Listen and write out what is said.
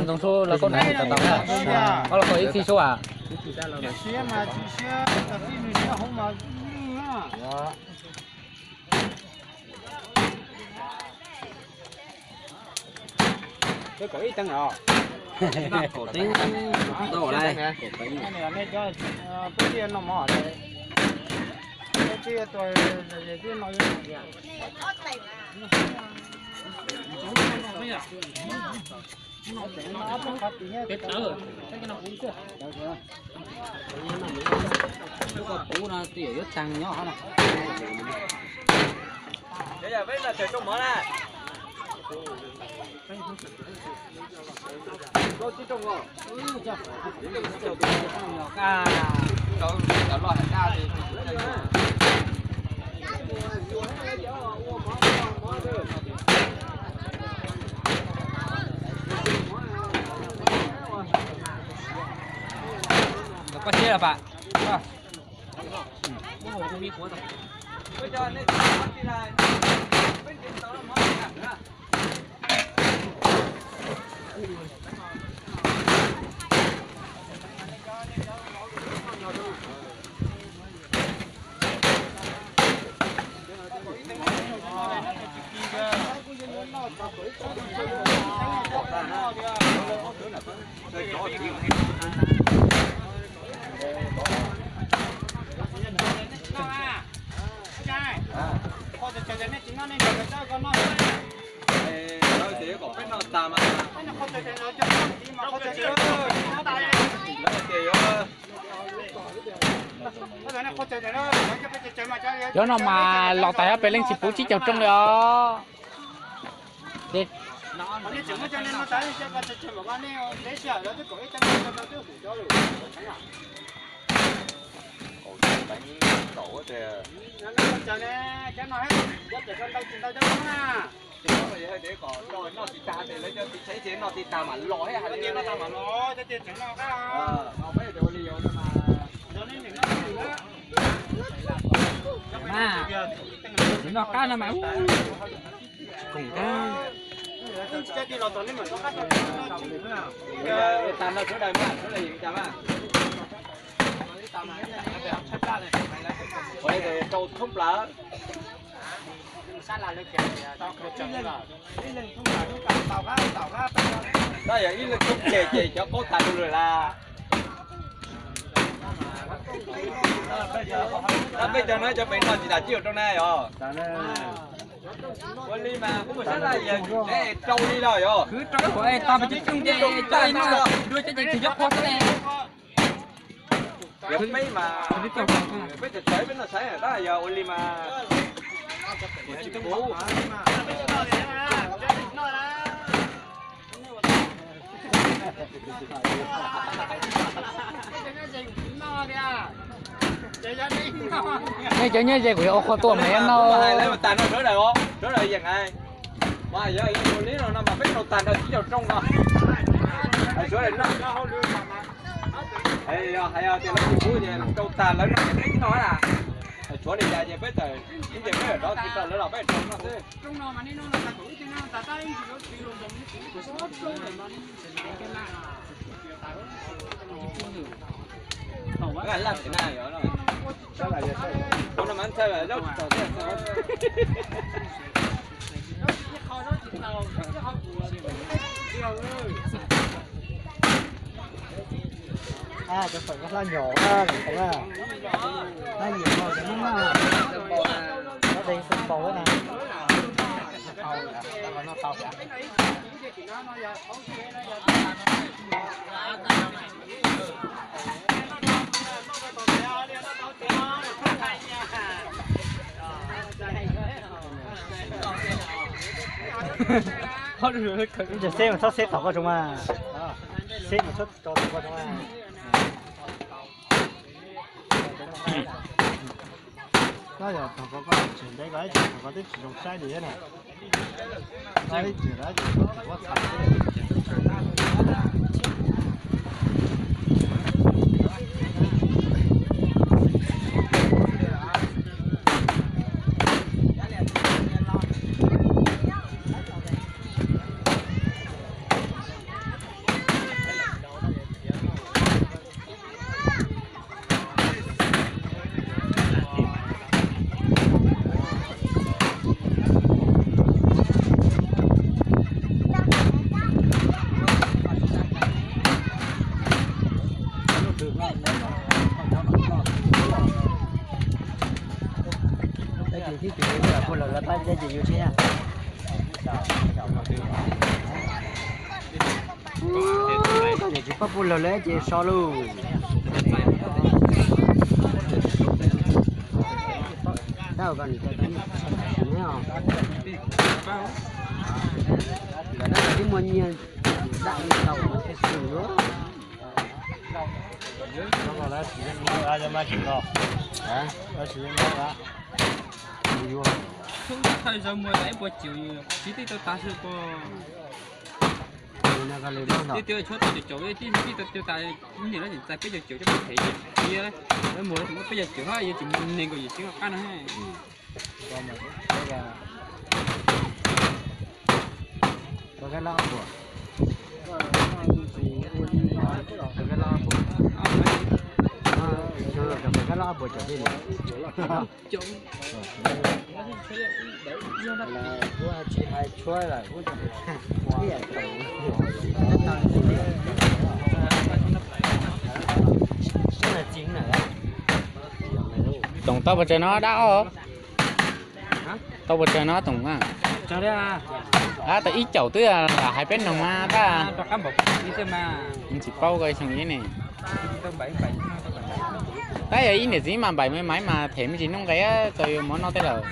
Ntxoov Tshuaj los koj nab tau tau, koj los koj ib txhij sub as. Peb kaum ib teev os. Kaum teev ntau lawm. Lub koj puv no twb yuav yuav tag nyob hov na. Koj siab los pam. Cov no mas los tas peb leej tsis puv tsib caug rooj li os. Noj qab no mas tsis khoom. Tag no sawv daws mas sawv daws yeem cas mas. Rau thoob plaws. Tab yog ib leeg thoob ces ces cov qaub tas lawm las. Peb cov no cov pem no tsis tas tsib caug rooj na yog. Ua li mas kuv mus sab laj yog rau li los yog. Kwv rau kuv es tau pes tsib rooj ces cov no dua cov ces tsis nco qhuav xwb ne. Yog peb mas peb txawm txawv peb noj saib tab yog ua li mas kuv tsis puv. Nej cov nyob ze kuv yuav ua qhua tua mas no. Hais lawv mus tas no sawv daws os, sawv daws yeem hais. Mas yog ua li no no mas peb rau tag nrho tsib caug rooj no. Sawv daws noj. Yog hais tias lawv tsis pub ces rau tag lawv noj ces peb noj na. Tshuav li cas ces peb tawm ib ces peb rov tsis rau lawv los peb rau noj xwb. Cov fawm ko hlab nyom, hlab nyom no cov Hmoob na, cov deev xwb npaum na. Ib tsam xeb mas txhob xeb tom koj tsoom mas, xeb mas txhob tso tom koj tsoom mas. Koj yog tom koj, koj tseem ntev koj ib tsam tom koj twb tsis zoo saib li thiab na. Koj ib tsam los ib tsam koj txhais xwb. Pab puj lawg lawm ces so lauj. Tab ko nws cov tib muaj nyiaj dab tau thiaj xwm luaj. Thaij zaub muag ib puas caum, tsis tij tau tas xwb ko. Tias tias tshuav tau caum caum, tij tij tau tas, niam lawv tseem txais peb caug caum coj mus them, lawv muag lawv tseem muab peb caug caum hab, yuav tsis muaj nees nkaum yim tsev qab no. Toom tau puas tsawg no dab os? Tau puas tsawg no Toom? Ab, tau ib caum twb hais peb noog mas tab. Tsis paub ko xyoo ib ne. Tab yog ib niam txiv mas npaim me maiv mas them me ntsis nuj nqes txog yuav mov noj tej lawm.